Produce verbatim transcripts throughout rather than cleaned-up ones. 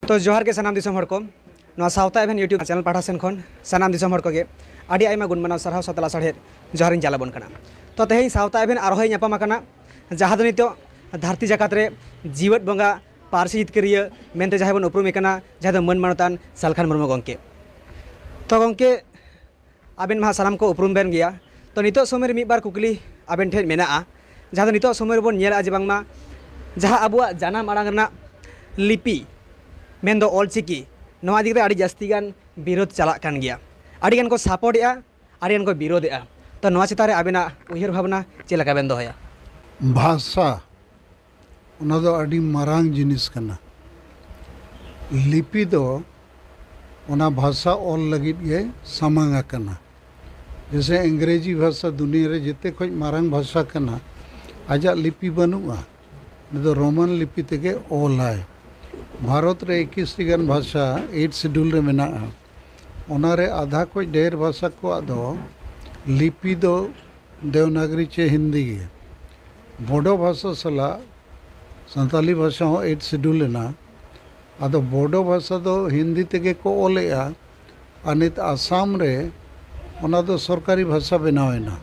ᱛᱚ ᱡᱚᱦᱟᱨ ᱜᱮ ᱥᱟᱱᱟᱢ ᱫᱤᱥᱚᱢ ᱦᱚᱲ ᱠᱚ᱾ ᱱᱚᱣᱟ ᱥᱟᱶᱛᱟ ᱮᱵᱷᱮᱱ YouTube ᱪᱮᱱᱮᱞ ᱯᱟᱦᱴᱟ ᱥᱮᱱ ᱠᱷᱚᱱ ᱥᱟᱱᱟᱢ ᱫᱤᱥᱚᱢ ᱦᱚᱲ ᱠᱚᱜᱮ ᱟᱹᱰᱤ ᱟᱭᱢᱟ ᱜᱩᱱ ᱢᱟᱱᱟᱣ ᱥᱟᱨᱦᱟᱣ ᱥᱟᱶᱛᱮ ᱞᱟᱥᱟᱲᱦᱮᱫ ᱡᱚᱦᱟᱨᱤᱧ ᱪᱟᱞ ᱟᱵᱚᱱ ᱠᱟᱱᱟ᱾ ᱛᱚ ᱛᱮᱦᱮᱧ ᱥᱟᱶᱛᱟ ᱮᱵᱷᱮᱱ ᱟᱨᱦᱚᱸᱭ ᱧᱟᱯᱟᱢ ᱟᱠᱟᱱᱟ, ᱡᱟᱦᱟᱸ ᱫᱚ ᱱᱤᱛᱚᱜ ᱫᱷᱟᱹᱨᱛᱤ ᱡᱟᱠᱟᱛ ᱨᱮ ᱡᱤᱣᱮᱫ ᱵᱚᱸᱜᱟ, ᱯᱟᱹᱨᱥᱤ ᱡᱤᱛᱠᱟᱹᱨᱤᱭᱟᱹ ᱢᱮᱱᱛᱮ ᱡᱟᱦᱟᱸᱭ ᱵᱚᱱ ᱩᱯᱨᱩᱢᱮ ᱠᱟᱱᱟ, ᱡᱟᱦᱟᱸ ᱫᱚ ᱢᱟᱹᱱ ᱢᱟᱱᱚᱛᱟᱱ ᱥᱟᱞᱠᱷᱟᱱ ᱢᱩᱨᱢᱩ ᱜᱚᱢᱠᱮ᱾ ᱛᱚ ᱜᱚᱢᱠᱮ, ᱟᱵᱮᱱ ᱢᱟ ᱥᱟᱱᱟᱢ ᱠᱚ ᱩᱯᱨᱩᱢ ᱵᱮᱱ ᱜᱮᱭᱟ᱾ ᱛᱚ ᱱᱤᱛᱚᱜ ᱥᱚᱢᱚᱭ ᱨᱮ ᱢᱤᱫ ᱵᱟᱨ ᱠᱩᱠᱞᱤ ᱟᱵᱮᱱ ᱴᱷᱮᱱ ᱢᱮᱱᱟᱜᱼᱟ, ᱡᱟᱦᱟᱸ ᱫᱚ ᱱᱤᱛᱚᱜ ᱥᱚᱢᱚᱭ ᱨᱮᱵᱚᱱ ᱧᱮᱞᱮᱫᱼᱟ ᱡᱮ ᱵᱟᱝᱢᱟ ᱡᱟᱦᱟᱸ ᱟᱵᱚᱣᱟᱜ ᱡᱟᱱᱟᱢ ᱟᱲᱟᱝ ᱨᱮᱱᱟᱜ ᱞᱤᱯᱤ, ᱢᱮᱱᱫᱚ ᱚᱞᱪᱤᱠᱤ, ᱱᱚᱣᱟ ᱤᱫᱤ ᱠᱟᱛᱮ ᱟᱹᱰᱤ ᱡᱟᱹᱥᱛᱤ ᱜᱟᱱ ᱵᱤᱨᱳᱫᱷ ᱪᱟᱞᱟᱜ ᱠᱟᱱ ᱜᱮᱭᱟ᱾ ᱟᱹᱰᱤ ᱜᱟᱱ ᱠᱚ ᱥᱟᱯᱳᱨᱴ ᱮᱫᱼᱟ, ᱟᱹᱰᱤ ᱜᱟᱱ ᱠᱚ ᱵᱤᱨᱳᱫᱷ ᱮᱫᱼᱟ᱾ ᱛᱚ ᱱᱚᱣᱟ ᱪᱮᱛᱟᱱ ᱨᱮ ᱟᱵᱮᱱᱟᱜ ᱩᱭᱦᱟᱹᱨ ᱵᱷᱟᱵᱽᱱᱟ ᱪᱮᱫ ᱞᱮᱠᱟ ᱵᱮᱱ ᱫᱚᱦᱚᱭᱟ? ᱵᱷᱟᱥᱟ, ᱚᱱᱟ ᱫᱚ ᱟᱹᱰᱤ ᱢᱟᱨᱟᱝ ᱡᱤᱱᱤᱥ ᱠᱟᱱᱟ᱾ ᱞᱤᱯᱤ ᱫᱚ ᱚᱱᱟ ᱵᱷᱟᱥᱟ ᱚᱞ ᱞᱟᱹᱜᱤᱫ ᱜᱮ ᱥᱟᱢᱟᱝ ᱟᱠᱟᱱᱟ᱾ ᱡᱮᱭᱥᱮ ᱤᱝᱨᱮᱡᱤ ᱵᱷᱟᱥᱟ ᱫᱩᱱᱤᱭᱟᱹ ᱨᱮ ᱡᱮᱛᱮ ᱠᱷᱚᱱ ᱢᱟᱨᱟᱝ ᱵᱷᱟᱥᱟ ᱠᱟᱱᱟ, ᱟᱡᱟᱜ ᱞᱤᱯᱤ ᱵᱟᱹᱱᱩᱜᱼᱟ᱾ ᱩᱱᱤ ᱫᱚ ᱨᱳᱢᱟᱱ ᱞᱤᱯᱤ ᱛᱮᱜᱮ ᱚᱞᱟᱭ᱾ ᱵᱷᱟᱨᱚᱛ ᱨᱮ ᱮᱠᱤᱥ ᱴᱤ ᱜᱟᱱ ᱵᱷᱟᱥᱟ ᱮᱭᱤᱴ ᱥᱤᱰᱩᱞ ᱨᱮ ᱢᱮᱱᱟᱜᱼᱟ᱾ ᱚᱱᱟᱨᱮ ᱟᱫᱷᱟ ᱠᱷᱚᱱ ᱰᱷᱮᱨ ᱵᱷᱟᱥᱟ ᱠᱚᱣᱟᱜ ᱫᱚ ᱞᱤᱯᱤ ᱫᱚ ᱫᱮᱣᱱᱟᱜᱽᱨᱤ ᱪᱮ ᱦᱤᱱᱫᱤ ᱜᱮ᱾ ᱵᱳᱰᱳ ᱵᱷᱟᱥᱟ ᱥᱟᱞᱟᱜ ᱥᱟᱱᱛᱟᱞᱤ ᱵᱷᱟᱥᱟ ᱦᱚᱸ ᱮᱭᱤᱴ ᱥᱤᱰᱩᱞ ᱮᱱᱟ᱾ ᱟᱫᱚ ᱵᱳᱰᱳ ᱵᱷᱟᱥᱟ ᱫᱚ ᱦᱤᱱᱫᱤ ᱛᱮᱜᱮ ᱠᱚ ᱚᱞᱮᱜᱼᱟ, ᱟᱨ ᱱᱤᱛ ᱟᱥᱟᱢ ᱨᱮ ᱚᱱᱟ ᱫᱚ ᱥᱚᱨᱠᱟᱨᱤ ᱵᱷᱟᱥᱟ ᱵᱮᱱᱟᱣ ᱮᱱᱟ,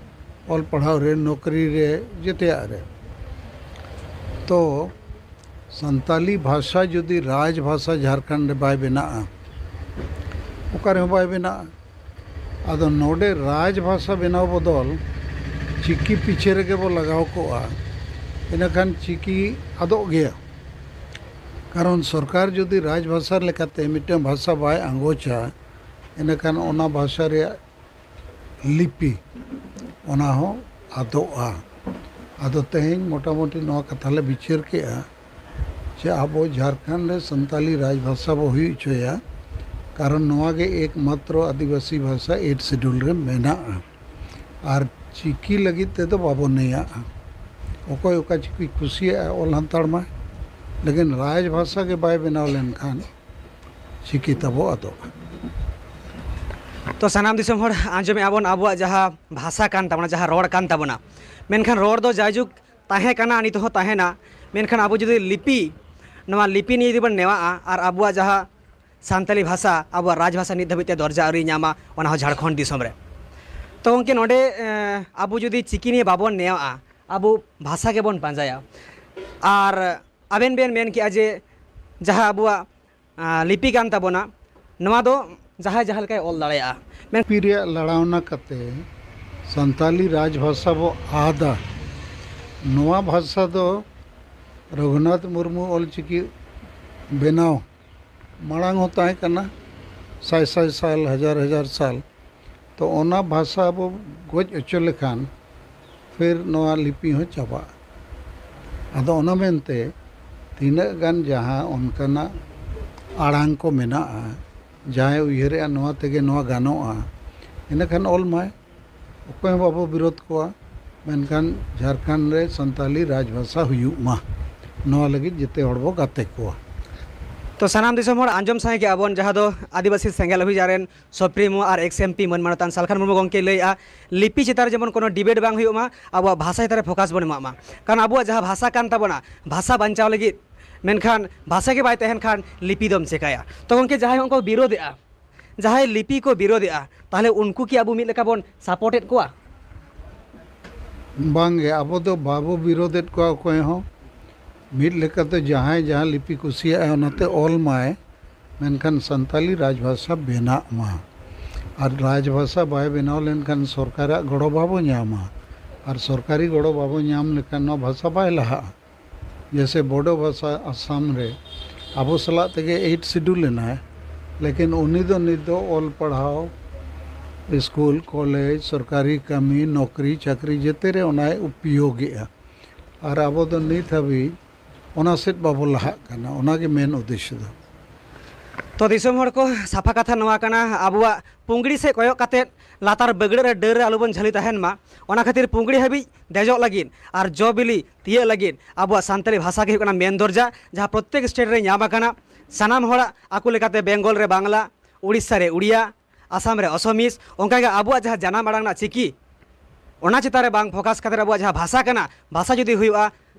ᱚᱞ ᱯᱟᱲᱦᱟᱣ ᱨᱮ, ᱱᱚᱠᱨᱤ ᱨᱮ, ᱡᱮᱛᱮᱭᱟᱜ ᱨᱮ᱾ ᱛᱚ ᱥᱟᱱᱛᱟᱞᱤ ᱵᱷᱟᱥᱟ ᱡᱩᱫᱤ ᱨᱟᱡᱽ ᱵᱷᱟᱥᱟ ᱡᱷᱟᱲᱠᱷᱚᱸᱰ ᱨᱮ ᱵᱟᱭ ᱵᱮᱱᱟᱜᱼᱟ, ᱚᱠᱟ ᱨᱮᱦᱚᱸ ᱵᱟᱭ ᱵᱮᱱᱟᱜᱼᱟ᱾ ᱟᱫᱚ ᱱᱚᱰᱮ ᱨᱟᱡᱽ ᱵᱷᱟᱥᱟ ᱵᱮᱱᱟᱣ ᱵᱚᱫᱚᱞ ᱪᱤᱠᱤ ᱯᱤᱪᱷᱮ ᱨᱮᱜᱮ ᱵᱚ ᱞᱟᱜᱟᱣ ᱠᱚᱜᱼᱟ, ᱤᱱᱟᱹᱠᱷᱟᱱ ᱪᱤᱠᱤ ᱟᱫᱚᱜ ᱜᱮᱭᱟ᱾ ᱠᱟᱨᱚᱱ ᱥᱚᱨᱠᱟᱨ ᱡᱩᱫᱤ ᱨᱟᱡᱽ ᱵᱷᱟᱥᱟ ᱞᱮᱠᱟᱛᱮ ᱢᱤᱫᱴᱟᱝ ᱵᱷᱟᱥᱟ ᱵᱟᱭ ᱟᱸᱜᱚᱪᱟ, ᱤᱱᱟᱹᱠᱷᱟᱱ ᱚᱱᱟ ᱵᱷᱟᱥᱟ ᱨᱮᱭᱟᱜ ᱞᱤᱯᱤ ᱚᱱᱟ ᱦᱚᱸ ᱟᱫᱚᱜᱼᱟ᱾ ᱟᱫᱚ ᱛᱮᱦᱮᱧ ᱢᱚᱴᱟᱢᱩᱴᱤ ᱱᱚᱣᱟ ᱠᱟᱛᱷᱟ ᱞᱮ ᱵᱤᱪᱟᱹᱨ ᱠᱮᱜᱼᱟ ᱡᱮ ᱟᱵᱚ ᱡᱷᱟᱲᱠᱷᱚᱸᱰ ᱨᱮ ᱥᱟᱱᱛᱟᱞᱤ ᱨᱟᱡᱽ ᱵᱷᱟᱥᱟ ᱵᱚ ᱦᱩᱭ ᱦᱚᱪᱚᱭᱟ, ᱠᱟᱨᱚᱱ ᱱᱚᱣᱟ ᱜᱮ ᱮᱠᱢᱟᱛᱨᱚ ᱟᱹᱫᱤᱵᱟᱹᱥᱤ ᱵᱷᱟᱥᱟ ᱮᱭᱤᱴ ᱥᱤᱰᱩᱞ ᱨᱮ ᱢᱮᱱᱟᱜᱼᱟ᱾ ᱟᱨ ᱪᱤᱠᱤ ᱞᱟᱹᱜᱤᱫ ᱛᱮᱫᱚ ᱵᱟᱵᱚ ᱱᱮᱭᱟᱜᱼᱟ᱾ ᱚᱠᱚᱭ ᱚᱠᱟ ᱪᱤᱠᱤ ᱠᱩᱥᱤᱭᱟᱜᱼᱟ ᱚᱞ ᱦᱟᱛᱟᱲ ᱢᱟᱭ, ᱞᱮᱠᱤᱱ ᱨᱟᱡᱽ ᱵᱷᱟᱥᱟ ᱜᱮ ᱵᱟᱭ ᱵᱮᱱᱟᱣ ᱞᱮᱱᱠᱷᱟᱱ ᱪᱤᱠᱤ ᱛᱟᱵᱚ ᱟᱫᱚᱜᱼᱟ᱾ ᱛᱚ ᱥᱟᱱᱟᱢ ᱫᱤᱥᱚᱢ ᱦᱚᱲ ᱟᱸᱡᱚᱢᱮᱫᱼᱟ ᱵᱚᱱ ᱟᱵᱚᱣᱟᱜ ᱡᱟᱦᱟᱸ ᱵᱷᱟᱥᱟ ᱠᱟᱱ ᱛᱟᱵᱚᱱᱟ, ᱡᱟᱦᱟᱸ ᱨᱚᱲ ᱠᱟᱱ ᱛᱟᱵᱚᱱᱟ, ᱢᱮᱱᱠᱷᱟᱱ ᱨᱚᱲ ᱫᱚ ᱡᱟᱭᱡᱩᱜᱽ ᱛᱟᱦᱮᱸ ᱠᱟᱱᱟ, ᱱᱤᱛ ᱦᱚᱸ ᱛᱟᱦᱮᱱᱟ᱾ ᱢᱮᱱᱠᱷᱟᱱ ᱟᱵᱚ ᱡᱩᱫᱤ ᱞᱤᱯᱤ ᱱᱚᱣᱟ ᱞᱤᱯᱤ ᱱᱤᱭᱮ ᱡᱩᱫᱤ ᱵᱚᱱ ᱱᱮᱣᱟᱜᱼᱟ ᱟᱨ ᱟᱵᱚᱣᱟᱜ ᱡᱟᱦᱟᱸ ᱥᱟᱱᱛᱟᱞᱤ ᱵᱷᱟᱥᱟ, ᱟᱵᱚᱣᱟᱜ ᱨᱟᱡᱽ ᱵᱷᱟᱥᱟ ᱱᱤᱛ ᱫᱷᱟᱹᱵᱤᱡ ᱛᱮ ᱫᱚᱨᱡᱟ ᱟᱹᱣᱨᱤ ᱧᱟᱢᱟ, ᱚᱱᱟ ᱦᱚᱸ ᱡᱷᱟᱲᱠᱷᱚᱸᱰ ᱫᱤᱥᱚᱢ ᱨᱮ᱾ ᱛᱚ ᱜᱚᱢᱠᱮ, ᱱᱚᱰᱮ ᱮᱸ, ᱟᱵᱚ ᱡᱩᱫᱤ ᱪᱤᱠᱤ ᱱᱤᱭᱮ ᱵᱟᱵᱚᱱ ᱱᱮᱣᱟᱜᱼᱟ, ᱟᱵᱚ ᱵᱷᱟᱥᱟ ᱜᱮᱵᱚᱱ ᱯᱟᱸᱡᱟᱭᱟ᱾ ᱟᱨ ᱟᱵᱮᱱ ᱵᱮᱱ ᱢᱮᱱ ᱠᱮᱜᱼᱟ ᱡᱮ ᱡᱟᱦᱟᱸ ᱟᱵᱚᱣᱟᱜ ᱟᱸ, ᱞᱤᱯᱤ ᱠᱟᱱ ᱛᱟᱵᱚᱱᱟ, ᱱᱚᱣᱟ ᱫᱚ ᱡᱟᱦᱟᱸᱭ ᱡᱟᱦᱟᱸ ᱞᱮᱠᱟᱭ ᱚᱞ ᱫᱟᱲᱮᱭᱟᱜᱼᱟ᱾ ᱢᱮᱱ- ᱞᱤᱯᱤ ᱨᱮᱭᱟᱜ ᱞᱟᱲᱟᱣᱱᱟ ᱠᱟᱛᱮ ᱥᱟᱱᱛᱟᱞᱤ ᱨᱟᱡᱽ ᱵᱷᱟᱥᱟ ᱵᱚ ᱟᱫᱟ᱾ ᱱᱚᱣᱟ ᱵᱷᱟᱥᱟ ᱫᱚ ᱨᱚᱜᱷᱩᱱᱟᱛᱷ ᱢᱩᱨᱢᱩ ᱚᱞᱪᱤᱠᱤ ᱵᱮᱱᱟᱣ ᱢᱟᱲᱟᱝ ᱦᱚᱸ ᱛᱟᱦᱮᱸ ᱠᱟᱱᱟ, ᱥᱟᱭ ᱥᱟᱭ ᱥᱟᱞ, ᱦᱟᱡᱟᱨ ᱦᱟᱡᱟᱨ ᱥᱟᱞ᱾ ᱛᱚ ᱚᱱᱟ ᱵᱷᱟᱥᱟ ᱵᱚ ᱜᱚᱡ ᱦᱚᱪᱚ ᱞᱮᱠᱷᱟᱱ ᱯᱷᱤᱨ ᱱᱚᱣᱟ ᱞᱤᱯᱤ ᱦᱚᱸ ᱪᱟᱵᱟᱜᱼᱟ᱾ ᱟᱫᱚ ᱚᱱᱟ ᱢᱮᱱᱛᱮ ᱛᱤᱱᱟᱹᱜ ᱜᱟᱱ ᱡᱟᱦᱟᱸ ᱚᱱᱠᱟᱱᱟᱜ ᱟᱲᱟᱝ ᱠᱚ ᱢᱮᱱᱟᱜᱼᱟ, ᱡᱟᱦᱟᱸᱭ ᱩᱭᱦᱟᱹᱨᱮᱜᱼᱟ ᱱᱚᱣᱟ ᱛᱮᱜᱮ ᱱᱚᱣᱟ ᱜᱟᱱᱚᱜᱼᱟ, ᱤᱱᱟᱹᱠᱷᱟᱱ ᱚᱞ ᱢᱟᱭ, ᱚᱠᱚᱭ ᱦᱚᱸ ᱵᱟᱵᱚ ᱵᱤᱨᱳᱫ ᱠᱚᱣᱟ᱾ ᱢᱮᱱᱠᱷᱟᱱ ᱡᱷᱟᱲᱠᱷᱚᱸᱰ ᱨᱮ ᱥᱟᱱᱛᱟᱞᱤ ᱨᱟᱡᱽ ᱵᱷᱟᱥᱟ ᱦᱩᱭᱩᱜ ᱢᱟ, ᱱᱚᱣᱟ ᱞᱟᱹᱜᱤᱫ ᱡᱮᱛᱮ ᱦᱚᱲ ᱵᱚ ᱜᱟᱛᱮ ᱠᱚᱣᱟ᱾ ᱛᱚ ᱥᱟᱱᱟᱢ ᱫᱤᱥᱚᱢ ᱦᱚᱲ ᱟᱸᱡᱚᱢ ᱥᱟᱱᱟᱭ ᱠᱮᱜᱼᱟ ᱵᱚᱱ, ᱡᱟᱦᱟᱸ ᱫᱚ ᱟᱹᱫᱤᱵᱟᱹᱥᱤ ᱥᱮᱸᱜᱮᱞ ᱚᱵᱷᱤᱡᱟᱱ ᱨᱮᱱ ᱥᱩᱯᱨᱤᱢᱳ ᱟᱨ ᱮᱠᱥ ᱮᱢ ᱯᱤ ᱢᱟᱹᱱ ᱢᱟᱱᱚᱛᱟᱱ ᱥᱟᱞᱠᱷᱟᱱ ᱢᱩᱨᱢᱩ ᱜᱚᱢᱠᱮᱭ ᱞᱟᱹᱭᱮᱜᱼᱟ, ᱞᱤᱯᱤ ᱪᱮᱛᱟᱱ ᱨᱮ ᱡᱮᱢᱚᱱ ᱠᱳᱱᱳ ᱰᱤᱵᱮᱴ ᱵᱟᱝ ᱦᱩᱭᱩᱜ ᱢᱟ, ᱟᱵᱚᱣᱟᱜ ᱵᱷᱟᱥᱟ ᱪᱮᱛᱟᱱ ᱨᱮ ᱯᱷᱳᱠᱟᱥ ᱵᱚᱱ ᱮᱢᱟᱜ ᱢᱟ᱾ ᱠᱟᱨᱚᱱ ᱟᱵᱚᱣᱟᱜ ᱡᱟᱦᱟᱸ ᱵᱷᱟᱥᱟ ᱠᱟᱱ ᱛᱟᱵᱚᱱᱟ, ᱵᱷᱟᱥᱟ ᱵᱟᱧᱪᱟᱣ ᱞᱟᱹᱜᱤᱫ, ᱢᱮᱱᱠᱷᱟᱱ ᱵᱷᱟᱥᱟ ᱜᱮ ᱵᱟᱭ ᱛᱟᱦᱮᱱ ᱠᱷᱟᱱ ᱞᱤᱯᱤ ᱫᱚᱢ ᱪᱮᱠᱟᱭᱟ? ᱛᱚ ᱜᱚᱢᱠᱮ, ᱡᱟᱦᱟᱸᱭ ᱦᱚᱸ ᱠᱚ ᱵᱤᱨᱳᱫᱮᱜᱼᱟ, ᱡᱟᱦᱟᱸᱭ ᱞᱤᱯᱤ ᱠᱚ ᱵᱤᱨᱳᱫᱮᱜᱼᱟ, ᱛᱟᱦᱚᱞᱮ ᱩᱱᱠᱩ ᱠᱤ ᱟᱵᱚ ᱢᱤᱫ ᱞᱮᱠᱟ ᱵᱚᱱ ᱥᱟᱯᱳᱨᱴᱮᱫ ᱠᱚᱣᱟ? ᱵᱟᱝᱜᱮ, ᱟᱵᱚ ᱫᱚ ᱵᱟᱵᱚ ᱵᱤᱨᱳᱫᱮᱫ ᱠᱚᱣᱟ ᱚᱠᱚᱭ ᱦᱚᱸ᱾ ᱢᱤᱫ ᱞᱮᱠᱟᱛᱮ ᱡᱟᱦᱟᱸᱭ ᱡᱟᱦᱟᱸ ᱞᱤᱯᱤ ᱠᱩᱥᱤᱭᱟᱜᱼᱟ ᱚᱱᱟᱛᱮ ᱚᱞ ᱢᱟᱭ, ᱢᱮᱱᱠᱷᱟᱱ ᱥᱟᱱᱛᱟᱞᱤ ᱨᱟᱡᱽᱵᱷᱟᱥᱟ ᱵᱮᱱᱟᱜ ᱢᱟ᱾ ᱟᱨ ᱨᱟᱡᱽᱵᱷᱟᱥᱟ ᱵᱟᱭ ᱵᱮᱱᱟᱣ ᱞᱮᱱᱠᱷᱟᱱ ᱥᱚᱨᱠᱟᱨᱟᱜ ᱜᱚᱲᱚ ᱵᱟᱵᱚ ᱧᱟᱢᱟ, ᱟᱨ ᱥᱚᱨᱠᱟᱨᱤ ᱜᱚᱲᱚ ᱵᱟᱵᱚ ᱧᱟᱢ ᱞᱮᱠᱷᱟᱱ ᱱᱚᱣᱟ ᱵᱷᱟᱥᱟ ᱵᱟᱭ ᱞᱟᱦᱟᱜᱼᱟ᱾ ᱡᱮᱭᱥᱮ ᱵᱳᱰᱳ ᱵᱷᱟᱥᱟ ᱟᱥᱟᱢ ᱨᱮ ᱟᱵᱚ ᱥᱟᱞᱟᱜ ᱛᱮᱜᱮ ᱮᱭᱤᱴ ᱥᱤᱰᱩᱞ ᱮᱱᱟᱭ, ᱞᱮᱠᱤᱱ ᱩᱱᱤ ᱫᱚ ᱱᱤᱛ ᱫᱚ ᱚᱞ ᱯᱟᱲᱦᱟᱣ, ᱥᱠᱩᱞ, ᱠᱚᱞᱮᱡᱽ, ᱥᱚᱨᱠᱟᱨᱤ ᱠᱟᱹᱢᱤ, ᱱᱚᱠᱨᱤ, ᱪᱟᱹᱠᱨᱤ ᱡᱮᱛᱮ ᱨᱮ ᱚᱱᱟᱭ ᱩᱯᱭᱳᱜᱮᱜᱼᱟ᱾ ᱟᱨ ᱟᱵᱚ ᱫᱚ ᱱᱤᱛ ᱦᱟᱹᱵᱤᱡ ᱚᱱᱟ ᱥᱮᱫ ᱵᱟᱵᱚ ᱞᱟᱦᱟᱜ ᱠᱟᱱᱟ, ᱚᱱᱟᱜᱮ ᱢᱮᱱ ᱩᱫᱽᱫᱮᱥᱥᱚ ᱫᱚ᱾ ᱛᱚ ᱫᱤᱥᱚᱢ ᱦᱚᱲ ᱠᱚ, ᱥᱟᱯᱷᱟ ᱠᱟᱛᱷᱟ ᱱᱚᱣᱟ ᱠᱟᱱᱟ, ᱟᱵᱚᱣᱟᱜ ᱯᱩᱸᱜᱲᱤ ᱥᱮᱫ ᱠᱚᱭᱚᱜ ᱠᱟᱛᱮᱫ ᱞᱟᱛᱟᱨ ᱵᱟᱹᱜᱲᱟᱹ ᱨᱮ ᱰᱟᱹᱨ ᱨᱮ ᱟᱞᱚᱵᱚᱱ ᱡᱷᱟᱹᱞᱤ ᱛᱟᱦᱮᱱ ᱢᱟ᱾ ᱚᱱᱟ ᱠᱷᱟᱹᱛᱤᱨ ᱯᱩᱸᱜᱲᱤ ᱦᱟᱹᱵᱤᱡ ᱫᱮᱡᱚᱜ ᱞᱟᱹᱜᱤᱫ ᱟᱨ ᱡᱚ ᱵᱤᱞᱤ ᱛᱤᱭᱟᱹᱜ ᱞᱟᱹᱜᱤᱫ ᱟᱵᱚᱣᱟᱜ ᱥᱟᱱᱛᱟᱲᱤ ᱵᱷᱟᱥᱟ ᱜᱮ ᱦᱩᱭᱩᱜ ᱠᱟᱱᱟ ᱢᱮᱱ ᱫᱚᱨᱡᱟ, ᱡᱟᱦᱟᱸ ᱯᱨᱚᱛᱛᱮᱠ ᱥᱴᱮᱴ ᱨᱮ ᱧᱟᱢ ᱟᱠᱟᱱᱟ᱾ ᱥᱟᱱᱟᱢ ᱦᱚᱲᱟᱜ ᱟᱠᱚ ᱞᱮᱠᱟᱛᱮ ᱵᱮᱝᱜᱚᱞ ᱨᱮ ᱵᱟᱝᱞᱟ, ᱩᱲᱤᱥᱥᱟ ᱨᱮ ᱩᱲᱤᱭᱟ, ᱟᱥᱟᱢ ᱨᱮ ᱚᱥᱚᱢᱤᱥ, ᱚᱱᱠᱟᱜᱮ ᱟᱵᱚᱣᱟᱜ ᱡᱟᱦᱟᱸ ᱡᱟᱱᱟᱢ ᱟᱲᱟᱝ ᱨᱮᱱᱟᱜ ᱪᱤᱠᱤ, ᱚᱱᱟ ᱪᱮᱛᱟᱱ ᱨᱮ ᱵᱟᱝ ᱯᱷᱳᱠᱟᱥ ᱠᱟᱛᱮ ᱟᱵᱚᱣᱟᱜ ᱡᱟᱦᱟᱸ ᱵᱷᱟᱥᱟ ᱠᱟᱱᱟ, ᱵᱷᱟᱥᱟ ᱡᱩᱫᱤ ᱦᱩᱭᱩᱜᱼᱟ,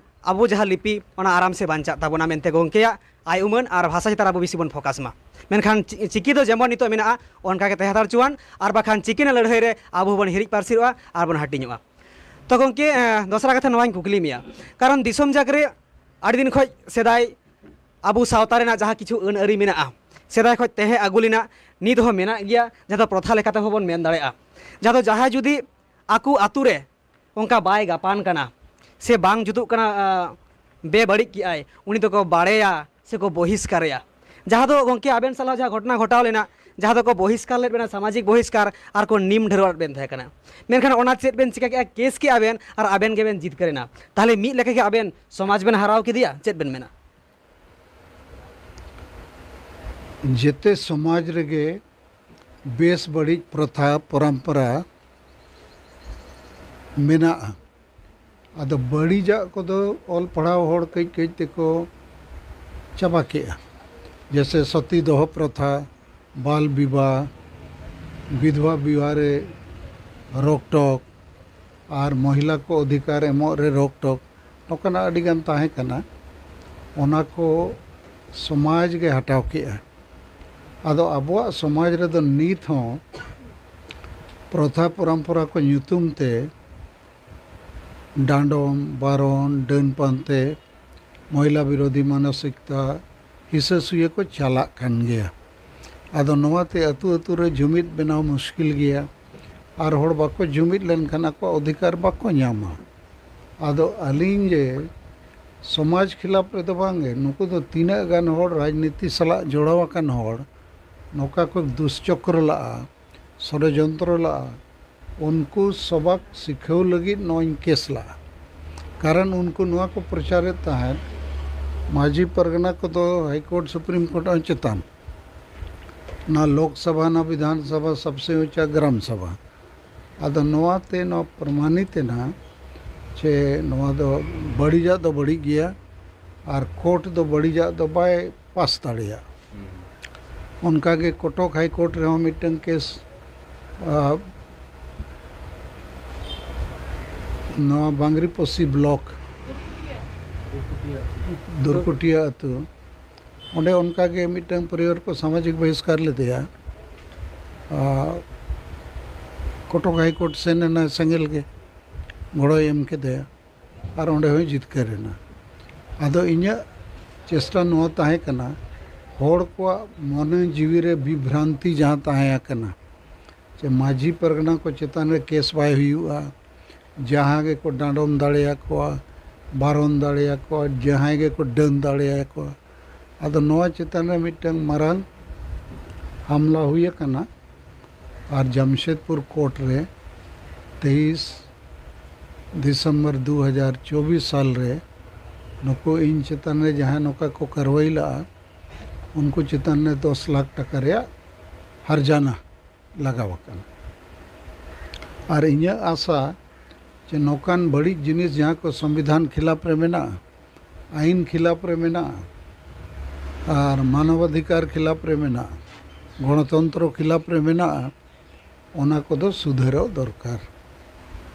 ᱟᱵᱚ ᱡᱟᱦᱟᱸ ᱞᱤᱯᱤ, ᱚᱱᱟ ᱟᱨᱟᱢ ᱥᱮ ᱵᱟᱧᱪᱟᱜ ᱛᱟᱵᱚᱱᱟ ᱢᱮᱱᱛᱮ ᱜᱚᱢᱠᱮᱭᱟᱜ ᱟᱭ ᱩᱢᱟᱹᱱ ᱟᱨ ᱵᱷᱟᱥᱟ ᱪᱮᱛᱟᱱ ᱨᱮ ᱟᱵᱚ ᱵᱮᱥᱤ ᱵᱚᱱ ᱯᱷᱳᱠᱟᱥ ᱢᱟ᱾ ᱢᱮᱱᱠᱷᱟᱱ ᱪᱤ-, ᱪᱤᱠᱤ ᱫᱚ ᱡᱮᱢᱚᱱ ᱱᱤᱛᱚᱜ ᱢᱮᱱᱟᱜᱼᱟ, ᱚᱱᱠᱟ ᱜᱮ ᱛᱟᱦᱮᱸ ᱦᱟᱛᱟᱲ ᱦᱚᱪᱚᱣᱟᱱ, ᱟᱨ ᱵᱟᱠᱷᱟᱱ ᱪᱤᱠᱤ ᱨᱮᱱᱟᱜ ᱞᱟᱹᱲᱦᱟᱹᱭ ᱨᱮ ᱟᱵᱚ ᱦᱚᱸᱵᱚᱱ ᱦᱤᱨᱤᱡ ᱯᱟᱹᱥᱤᱨᱚᱜᱼᱟ ᱟᱨ ᱵᱚᱱ ᱦᱟᱹᱴᱤᱧᱚᱜᱼᱟ᱾ ᱛᱚ ᱜᱚᱢᱠᱮ, ᱮᱸ, ᱫᱚᱥᱨᱟ ᱠᱟᱛᱷᱟ ᱱᱚᱣᱟᱧ ᱠᱩᱠᱞᱤ ᱢᱮᱭᱟ, ᱠᱟᱨᱚᱱ ᱫᱤᱥᱚᱢ ᱡᱟᱠ ᱨᱮ ᱟᱹᱰᱤ ᱫᱤᱱ ᱠᱷᱚᱱ ᱥᱮᱫᱟᱭ ᱟᱵᱚ ᱥᱟᱶᱛᱟ ᱨᱮᱱᱟᱜ ᱡᱟᱦᱟᱸ ᱠᱤᱪᱷᱩ ᱟᱹᱱ ᱟᱹᱨᱤ ᱢᱮᱱᱟᱜᱼᱟ, ᱥᱮᱫᱟᱭ ᱠᱷᱚᱱ ᱛᱟᱦᱮᱸ ᱟᱹᱜᱩ ᱞᱮᱱᱟ, ᱱᱤᱛ ᱦᱚᱸ ᱢᱮᱱᱟᱜ ᱜᱮᱭᱟ, ᱡᱟᱦᱟᱸ ᱫᱚ ᱯᱨᱚᱛᱷᱟ ᱞᱮᱠᱟᱛᱮ ᱦᱚᱸ ᱵᱚᱱ ᱢᱮᱱ ᱫᱟᱲᱮᱭᱟᱜᱼᱟ᱾ ᱡᱟᱦᱟᱸ ᱫᱚ ᱡᱟᱦᱟᱸᱭ ᱡᱩᱫᱤ ᱟᱠᱚ ᱟᱛᱳ ᱨᱮ ᱚᱱᱠᱟ ᱵᱟᱭ ᱜᱟᱯᱟᱱ ᱠᱟᱱᱟ ᱥᱮ ᱵᱟᱝ ᱡᱩᱛᱩᱜ ᱠᱟᱱᱟ, ᱟᱸ, ᱵᱮᱵᱟᱹᱲᱤᱡ ᱠᱮᱜᱼᱟᱭ, ᱩᱱᱤ ᱫᱚᱠᱚ ᱵᱟᱲᱮᱭᱟ ᱥᱮᱠᱚ ᱵᱚᱦᱤᱥᱠᱟᱨᱮᱭᱟ᱾ ᱡᱟᱦᱟᱸ ᱫᱚ ᱜᱚᱢᱠᱮ ᱟᱵᱮᱱ ᱥᱟᱞᱟᱜ ᱡᱟᱦᱟᱸ ᱜᱷᱚᱴᱚᱱᱟ ᱜᱷᱚᱴᱟᱣ ᱞᱮᱱᱟ, ᱡᱟᱦᱟᱸ ᱫᱚᱠᱚ ᱵᱚᱦᱤᱥᱠᱟᱨ ᱞᱮᱫ ᱵᱮᱱᱟ, ᱥᱟᱢᱟᱡᱤᱠ ᱵᱚᱦᱤᱥᱠᱟᱨ, ᱟᱨ ᱠᱚ ᱱᱤᱢ ᱰᱷᱟᱹᱨᱣᱟᱜ ᱵᱮᱱ ᱛᱟᱦᱮᱸ ᱠᱟᱱᱟ᱾ ᱢᱮᱱᱠᱷᱟᱱ ᱚᱱᱟ ᱪᱮᱫ ᱵᱮᱱ ᱪᱤᱠᱟ ᱠᱮᱜᱼᱟ? ᱠᱮᱥ ᱠᱮᱜᱼᱟ ᱵᱮᱱ ᱟᱨ ᱟᱵᱮᱱ ᱜᱮᱵᱮᱱ ᱡᱤᱛᱠᱟᱹᱨᱮᱱᱟ᱾ ᱛᱟᱦᱚᱞᱮ ᱢᱤᱫ ᱞᱮᱠᱟ ᱜᱮ ᱟᱵᱮᱱ ᱥᱚᱢᱟᱡᱽ ᱵᱮᱱ ᱦᱟᱨᱟᱣ ᱠᱮᱫᱮᱭᱟ, ᱪᱮᱫ ᱵᱮᱱ ᱢᱮᱱᱟ? ᱡᱮᱛᱮ ᱥᱚᱢᱟᱡᱽ ᱨᱮᱜᱮ ᱵᱮᱥ ᱵᱟᱹᱲᱤᱡ ᱯᱨᱚᱛᱷᱟ ᱯᱚᱨᱚᱢᱯᱚᱨᱟ ᱢᱮᱱᱟᱜᱼᱟ᱾ ᱟᱫᱚ ᱵᱟᱹᱲᱤᱡᱟᱜ ᱠᱚᱫᱚ ᱚᱞ ᱯᱟᱲᱦᱟᱣ ᱦᱚᱲ ᱠᱟᱹᱡ ᱠᱟᱹᱡ ᱛᱮᱠᱚ ᱪᱟᱵᱟ ᱠᱮᱜᱼᱟ, ᱡᱮᱭᱥᱮ ᱥᱚᱛᱤ ᱫᱚᱦᱚ ᱯᱨᱚᱛᱷᱟ, ᱵᱟᱞ ᱵᱤᱵᱟᱦ, ᱵᱤᱫᱷᱣᱟ ᱵᱤᱵᱟᱦ ᱨᱮ ᱨᱳᱠᱴᱚᱠ, ᱟᱨ ᱢᱚᱦᱤᱞᱟ ᱠᱚ ᱚᱫᱷᱤᱠᱟᱨ ᱮᱢᱚᱜ ᱨᱮ ᱨᱳᱠᱴᱚᱠ, ᱱᱚᱝᱠᱟᱱᱟᱜ ᱟᱹᱰᱤᱜᱟᱱ ᱛᱟᱦᱮᱸ ᱠᱟᱱᱟ᱾ ᱚᱱᱟ ᱠᱚ ᱥᱚᱢᱟᱡᱽ ᱜᱮ ᱦᱟᱴᱟᱣ ᱠᱮᱜᱼᱟ᱾ ᱟᱫᱚ ᱟᱵᱚᱣᱟᱜ ᱥᱚᱢᱟᱡᱽ ᱨᱮᱫᱚ ᱱᱤᱛ ᱦᱚᱸ ᱯᱨᱚᱛᱷᱟ ᱯᱚᱨᱚᱢᱯᱚᱨᱟ ᱠᱚ ᱧᱩᱛᱩᱢ ᱛᱮ ᱰᱟᱸᱰᱚᱢ, ᱵᱟᱨᱚᱱ, ᱰᱟᱹᱱ ᱯᱟᱱᱛᱮ, ᱢᱚᱦᱤᱞᱟ ᱵᱤᱨᱳᱫᱷᱤ ᱢᱟᱱᱚᱥᱤᱠᱛᱟ, ᱦᱤᱥᱟᱹ ᱥᱩᱭᱟᱹ ᱠᱚ ᱪᱟᱞᱟᱜ ᱠᱟᱱ ᱜᱮᱭᱟ᱾ ᱟᱫᱚ ᱱᱚᱣᱟᱛᱮ ᱟᱹᱛᱩ ᱟᱹᱛᱩ ᱨᱮ ᱡᱩᱢᱤᱫ ᱵᱮᱱᱟᱣ ᱢᱩᱥᱠᱤᱞ ᱜᱮᱭᱟ, ᱟᱨ ᱦᱚᱲ ᱵᱟᱠᱚ ᱡᱩᱢᱤᱫ ᱞᱮᱱᱠᱷᱟᱱ ᱟᱠᱚᱣᱟᱜ ᱚᱫᱷᱤᱠᱟᱨ ᱵᱟᱠᱚ ᱧᱟᱢᱟ᱾ ᱟᱫᱚ ᱟᱹᱞᱤᱧ ᱡᱮ ᱥᱚᱢᱟᱡᱽ ᱠᱷᱤᱞᱟᱯ ᱨᱮᱫᱚ ᱵᱟᱝᱜᱮ, ᱱᱩᱠᱩ ᱫᱚ ᱛᱤᱱᱟᱹᱜ ᱜᱟᱱ ᱦᱚᱲ ᱨᱟᱡᱽᱱᱤᱛᱤ ᱥᱟᱞᱟᱜ ᱡᱚᱲᱟᱣ ᱟᱠᱟᱱ ᱦᱚᱲ ᱱᱚᱝᱠᱟ ᱠᱚ ᱫᱩᱥᱪᱚᱠᱨᱚ ᱞᱟᱜᱼᱟ, ᱥᱚᱲᱚᱡᱚᱱᱛᱨᱚ ᱞᱟᱜᱼᱟ, ᱩᱱᱠᱩ ᱥᱚᱵᱟᱠ ᱥᱤᱠᱷᱟᱹᱣ ᱞᱟᱹᱜᱤᱫ ᱱᱚᱣᱟᱧ ᱠᱮᱥ ᱞᱟᱜᱼᱟ᱾ ᱠᱟᱨᱚᱱ ᱩᱱᱠᱩ ᱱᱚᱣᱟ ᱠᱚ ᱯᱨᱚᱪᱟᱨᱮᱫ ᱛᱟᱦᱮᱸᱫ, ᱢᱟᱹᱡᱷᱤ ᱯᱟᱨᱜᱟᱱᱟ ᱠᱚᱫᱚ ᱦᱟᱭ ᱠᱳᱨᱴ, ᱥᱩᱯᱨᱤᱢ ᱠᱳᱨᱴ ᱦᱚᱸ ᱪᱮᱛᱟᱱ, ᱱᱟ ᱞᱳᱠ ᱥᱚᱵᱷᱟ, ᱱᱟ ᱵᱤᱫᱷᱟᱱ ᱥᱚᱵᱷᱟ, ᱥᱚᱵᱥᱮ ᱩᱪᱟ ᱜᱨᱟᱢ ᱥᱚᱵᱷᱟ᱾ ᱟᱫᱚ ᱱᱚᱣᱟ ᱛᱮ ᱱᱚᱣᱟ ᱯᱨᱚᱢᱟᱱᱤᱛ ᱮᱱᱟ ᱡᱮ ᱱᱚᱣᱟ ᱫᱚ ᱵᱟᱹᱲᱤᱡᱟᱜ ᱫᱚ ᱵᱟᱹᱲᱤᱡ ᱜᱮᱭᱟ ᱟᱨ ᱠᱳᱨᱴ ᱫᱚ ᱵᱟᱹᱲᱤᱡᱟᱜ ᱫᱚ ᱵᱟᱭ ᱯᱟᱥ ᱫᱟᱲᱮᱭᱟᱜ᱾ ᱚᱱᱠᱟᱜᱮ ᱠᱚᱴᱚᱠ ᱦᱟᱭ ᱠᱳᱨᱴ ᱨᱮᱦᱚᱸ ᱢᱤᱫᱴᱟᱝ ᱠᱮᱥ, ᱟ, ᱱᱚᱣᱟ ᱵᱟᱝᱨᱤᱯᱚᱥᱤ ᱵᱞᱚᱠ ᱫᱩᱨᱠᱩᱴᱤᱭᱟ ᱟᱹᱛᱩ, ᱚᱸᱰᱮ ᱚᱱᱠᱟᱜᱮ ᱢᱤᱫᱴᱟᱝ ᱯᱚᱨᱤᱵᱟᱨ ᱠᱚ ᱥᱟᱢᱟᱡᱤᱠ ᱵᱚᱦᱤᱥᱠᱟᱨ ᱞᱮᱫᱮᱭᱟ᱾ ᱟᱨ ᱠᱚᱴᱚᱠ ᱦᱟᱭᱠᱳᱨᱴ ᱥᱮᱱ ᱮᱱᱟ, ᱥᱮᱸᱜᱮᱞ ᱜᱮ ᱜᱚᱲᱚᱭ ᱮᱢ ᱠᱮᱫᱮᱭᱟ ᱟᱨ ᱚᱸᱰᱮ ᱦᱚᱸᱭ ᱡᱤᱛᱠᱟᱹᱨ ᱮᱱᱟ᱾ ᱟᱫᱚ ᱤᱧᱟᱹᱜ ᱪᱮᱥᱴᱟ ᱱᱚᱣᱟ ᱛᱟᱦᱮᱸ ᱠᱟᱱᱟ, ᱦᱚᱲ ᱠᱚᱣᱟᱜ ᱢᱚᱱᱮ ᱡᱤᱣᱤ ᱨᱮ ᱵᱤᱵᱷᱨᱟᱱᱛᱤ ᱡᱟᱦᱟᱸ ᱛᱟᱦᱮᱸ ᱟᱠᱟᱱᱟ, ᱡᱮ ᱢᱟᱹᱡᱷᱤ ᱯᱟᱨᱜᱟᱱᱟ ᱠᱚ ᱪᱮᱛᱟᱱ ᱨᱮ ᱠᱮᱥ ᱵᱟᱭ ᱦᱩᱭᱩᱜᱼᱟ, ᱡᱟᱦᱟᱸ ᱜᱮᱠᱚ ᱰᱟᱸᱰᱚᱢ ᱫᱟᱲᱮᱭᱟᱠᱚᱣᱟ, ᱵᱟᱨᱚᱱ ᱫᱟᱲᱮᱭᱟᱠᱚᱣᱟ, ᱡᱟᱦᱟᱸᱭ ᱜᱮᱠᱚ ᱰᱟᱹᱱ ᱫᱟᱲᱮᱭᱟᱠᱚᱣᱟ᱾ ᱟᱫᱚ ᱱᱚᱣᱟ ᱪᱮᱛᱟᱱ ᱨᱮ ᱢᱤᱫᱴᱟᱝ ᱢᱟᱨᱟᱝ ᱦᱟᱢᱞᱟ ᱦᱩᱭ ᱟᱠᱟᱱᱟ᱾ ᱟᱨ ᱡᱟᱢᱥᱮᱫᱽᱯᱩᱨ ᱠᱳᱨᱴ ᱨᱮ ᱛᱮᱭᱤᱥ ᱰᱤᱥᱮᱢᱵᱚᱨ ᱫᱩ ᱦᱟᱡᱟᱨ ᱪᱚᱵᱵᱤᱥ ᱥᱟᱞ ᱨᱮ ᱱᱩᱠᱩ ᱤᱧ ᱪᱮᱛᱟᱱ ᱨᱮ ᱡᱟᱦᱟᱸᱭ ᱱᱚᱝᱠᱟ ᱠᱚ ᱠᱟᱨᱣᱟᱭ ᱞᱟᱜᱼᱟ, ᱩᱱᱠᱩ ᱪᱮᱛᱟᱱ ᱨᱮ ᱫᱚᱥ ᱞᱟᱠᱷ ᱴᱟᱠᱟ ᱨᱮᱭᱟᱜ ᱦᱟᱨᱡᱟᱱᱟ ᱞᱟᱜᱟᱣ ᱟᱠᱟᱱᱟ᱾ ᱟᱨ ᱤᱧᱟᱹᱜ ᱟᱥᱟ ᱡᱮ ᱱᱚᱝᱠᱟᱱ ᱵᱟᱹᱲᱤᱡ ᱡᱤᱱᱤᱥ ᱡᱟᱦᱟᱸ ᱠᱚ ᱥᱚᱝᱵᱤᱫᱷᱟᱱ ᱠᱷᱤᱞᱟᱯ ᱨᱮ ᱢᱮᱱᱟᱜᱼᱟ, ᱟᱹᱭᱤᱱ ᱠᱷᱤᱞᱟᱯ ᱨᱮ ᱢᱮᱱᱟᱜᱼᱟ, ᱟᱨ ᱢᱟᱱᱚᱵᱟᱫᱷᱤᱠᱟᱨ ᱠᱷᱤᱞᱟᱯ ᱨᱮ ᱢᱮᱱᱟᱜᱼᱟ, ᱜᱚᱱᱚᱛᱚᱱᱛᱨᱚ ᱠᱷᱤᱞᱟᱯ ᱨᱮ ᱢᱮᱱᱟᱜᱼᱟ, ᱚᱱᱟ ᱠᱚᱫᱚ ᱥᱩᱫᱷᱟᱹᱨᱚᱜ ᱫᱚᱨᱠᱟᱨ᱾